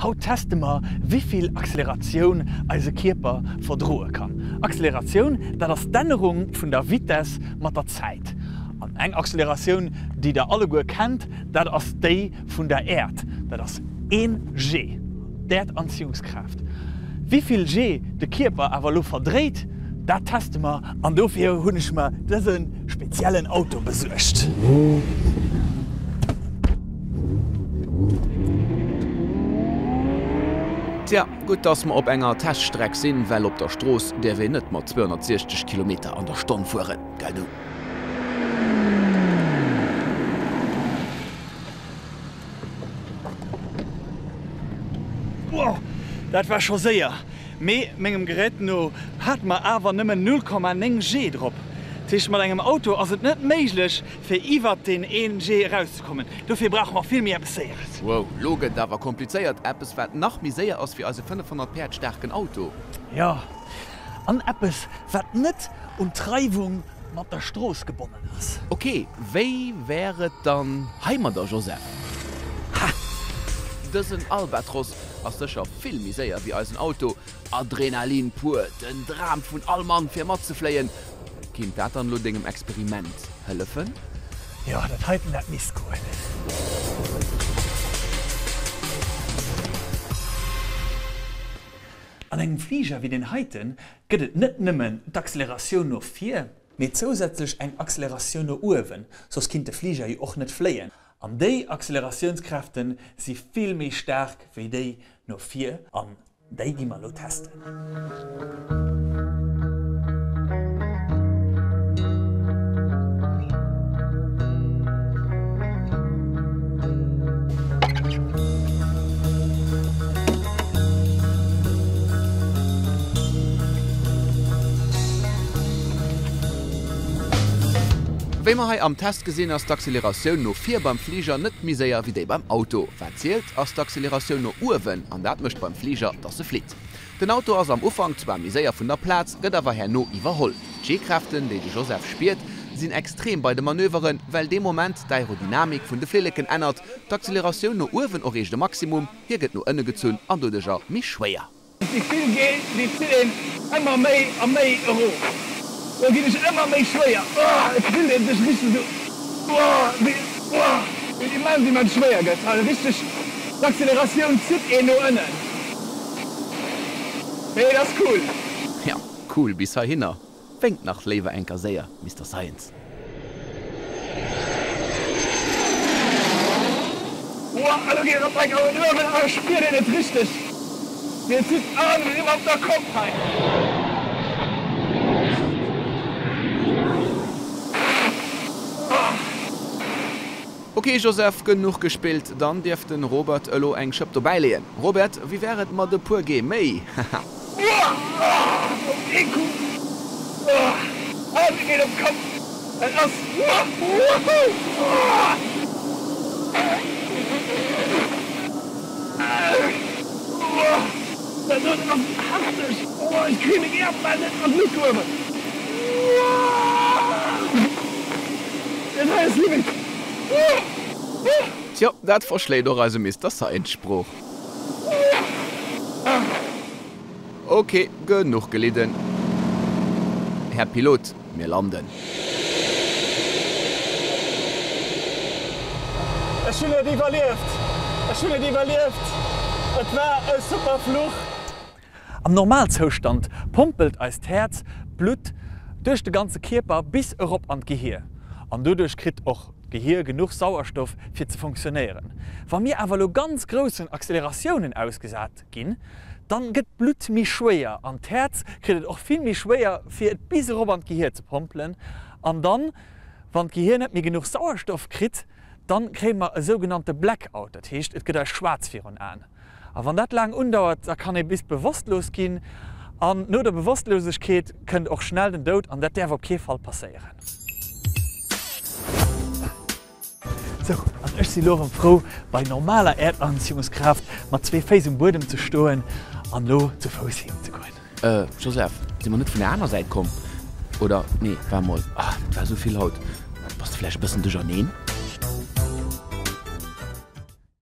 Haut teste mer, wéivill Acceleratioun eise Kierper verdroe kann. Acceleratioun, dat ass d'Ännerung vun der Vitess mat der Zäit. An eng Acceleratioun, déi der alleguer kennt, dat ass déi vun der Äerd. Dat ass een G, d'Äerdanziehungskraaft. Wéivill G de Kierper awer elo verdréit, dat teste mer an dofir hunn ech mer dëse speziellen Auto besuergt. Tja, gutt dass mer op enger Teststreck sinn, well op der Strooss däerf een net mat 260 Kilometer an der Stonn fueren, gell du? Wow, dat war scho séier! Mee mengem Gerät no hate mer awer nëmmen 0,9 G drop. Dat heescht, mat engem Auto ass et net méiglech, fir iwwert deen een G erauszekommen. Dofir brauche mer vill méi eppes Séieres. Wow, lo gëtt et awer komplizéiert. Eppes, wat nach méi séier ass wéi eise 500 Päerd staarken Auto. Jo, an eppes, wat net un d'Reiwung mat der Strooss gebonnen ass. Ok, wéi wär et dann heimadder, Joseph? Ha! Dësen Albatros ass sécher vill méi séier wéi eisen Auto. Adrenalin pur, den Dram vun all Mann fir matzefléien. Kinnt dat dann elo dengem Experiment hëllefen? Jo, dat heiten, dat misst goen. An engem Fliger wéi deen heiten gëtt et net nëmmen d'Acceleratioun no vir, mee zousätzlech eng Acceleratioun no uewen, soss kinnt de Fliger jo och net fléien. An déi Acceleratiounskrafte si vill méi staark wéi déi no vir an déi gi mer elo testen. Wéi mer hei am Test gesinn, ass d'Acceleratioun no vir beim Fliger net méi séier wéi déi beim Auto. Wat zielt, ass d'Acceleratioun no uewen, an dat mécht beim Fliger, dass e flitt. Den Auto ass am Ufank zwar méi séier vun der Plaz, gëtt awer herno iwwerholl. D'G-Kräften, déi de Joseph spiert, sinn extrem bei de Manöveren, well dee Moment d'Aerodynamik vun de Flilleken ännert, d'Acceleratioun no uewen erreecht e Maximum, hie gëtt no ënne gezunn an doduercher méi schwéier. Déi vill G, déi zitt een ëmmer méi a méi erof. Do ginn ech ëmmer méi schwéier. Oh, et fillt een sech richteg esou, oh, wéi, oh, wéi et immens, immens schwéier gëtt. Also richteg, d'Acceleratioun zitt een no ënnen. Mee et ass cool. Jo, cool bis heihinner. Wénkt nach léiwer enker séier, Mister Science. Woah, elo geet et op dei grauen uewen an ech spieren et richteg wéi et zitt an mir sinn op der Kopp hei. Ok Joseph, genuch gespillt, dann dierf den Robert elo eng Schëpp dobäi leeën. Robert, wéi wär et mat e puer G méi? Haha. Tjo, dat verschléit och eisem Mister Science Sprooch. Ok, genuch gelidden. Här Pilot, mir landen. Ech hunn et iwwerlieft! Ech hunn et iwwerlieft! Et war e super Fluch! Am Normalzoustand pompelt eist Häerz d'Blutt duerch de ganze Kierper bis erop an d'Gehier an doduerch kritt och d'Gehier genuch Sauerstoff fir ze funktionéieren. Wa mir awer elo ganz groussen Acceleratiounen ausgesat ginn, dann gëtt d'Blutt méi schwéier an d'Häerz kritt et och vill méi schwéier fir et bis erop an d'Gehier ze pompelen an dann wann d'Gehier net méi genuch Sauerstoff kritt, dann kréie mer e sougenannte Blackout, dat heescht et gëtt eis schwaarz virun Aen. A wann dat laang undauert, da kann ee bis bewosstlos ginn an no der Bewosstlosegkeet kënnt och schnell den Doud an dat däerf op kee Fall passéieren. Sou, an ech si lo erëm frou, bei normaler Äerdanziehungskraaft mat zwee Féiss um Buedem ze stoen an lo zu Fouss heem ze goen. Äh, Joseph, si mer net vun der aner Säit komm? Oder, nee, waar mol, ah, dat war esou vill haut. Bass de vläicht e bëssen duercherneen?